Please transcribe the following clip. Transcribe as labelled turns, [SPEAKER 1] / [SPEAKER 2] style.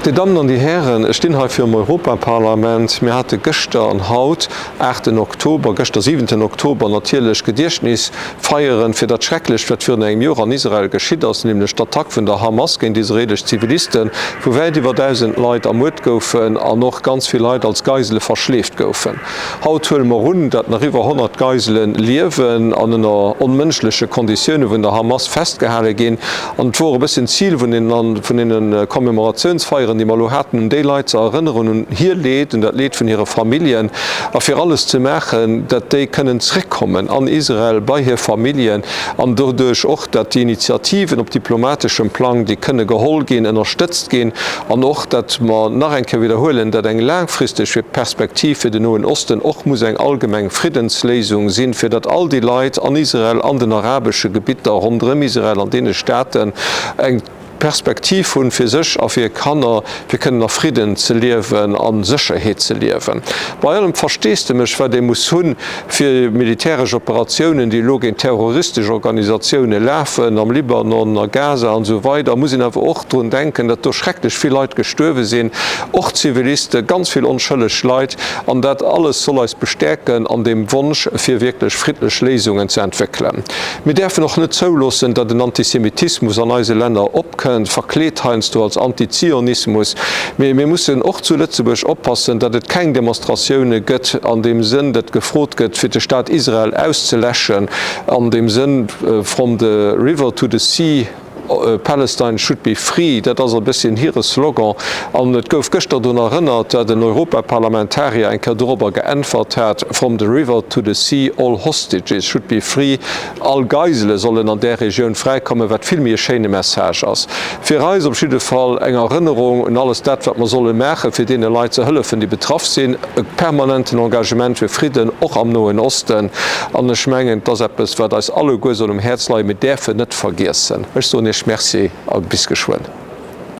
[SPEAKER 1] Dir Dammen an Dir Hären, ech stinn hei virum Europaparlament. Mir hate gëschter an haut, aachten Oktober, gëschter siwenten Oktober, natierlech Gediechtnisfeieren fir dat Schrecklecht, wat virun engem Joer an Israel geschitt ass, nämlech d'Attack vun der Hamas géint israelesch Zivilisten, wou wäit iwwer 1.000 Leit ermuert goufen an och ganz vill Leit als Geisele verschleeft goufen. Haut huele mer un, datt nach iwwer 100 Geisele liewen an ënner onmënschleche Konditioune vun der Hamas festgehale ginn. An et wor e bësschen d'Zil vun deene Commemoratiounsfeieren, déi mer elo haten, un déi Leit ze erënneren, un hir Leed, un dat Leed vun hire Familljen a fir alles ze maachen, datt déi kënnen zréckkommen an Israel bei hir Familljen an doduerch och, datt déi Initiativen op diplomateschem Plang, déi kënne geholl ginn, ënnerstëtzt ginn an och, datt mer nach eng Kéier widderhuelen, datt eng laangfristeg Perspektiv fir den Noen Osten och muss eng allgemeng Friddensléisung sinn, fir datt all déi Leit an Israel, an den arabesche Gebitter ronderëm Israel, an deene Staaten eng Perspektiv hunn, fir sech a fir hir Kanner, fir kënnen a Fridden ze liewen, a Sécherheet ze liewen. Bei allem Versteesdemech, wat ee muss hunn fir militäresch Operatiounen, déi elo géint terroristesch Organisatioune lafen, am Libanon, a Gaza an esou weider, muss een awer och drun denken, datt do schrecklech vill Leit gestuerwe sinn, och Zivilisten, ganz vill onschëlleg Leit, an dat alles soll eis bestäerken an deem Wonsch, fir wierklech friddlech Léisungen ze entwéckelen. Mir däerfen och net zouloossen, datt en Antisemitismus an eise Länner opkënnt, verkleet heiansdo als Antizionismus. Mee mir mussen och zu Lëtzebuerg oppassen, datt et keng Demonstratioune gëtt an deem Sënn, datt gefrot gëtt, fir de Staat Israel auszeläschen, an deem Sënn from the river to the sea. Palestine should be free, dat ass e bësschen hire Slogan. An et gouf gëschter drun erënnert, dat en Europaparlamentarier eng Kéier dorobber geäntwert hat, From the river to the sea, all hostages should be free, all Geisele sollen an där Regioun fräikommen, wat vill méi e schéine Message ass. Fir eis op jidde Fall eng Erënnerung un alles dat, wat mer solle maachen, fir deene Leit ze hëllefen, déi betraff sinn. E permanenten Engagement fir Fridden, och am Noen Osten. An ech mengen, et ass eppes, wat eis alleguer soll um Häerz leien. Mir däerfen net vergiessen. Ech soen Iech Merci a bis geschwënn.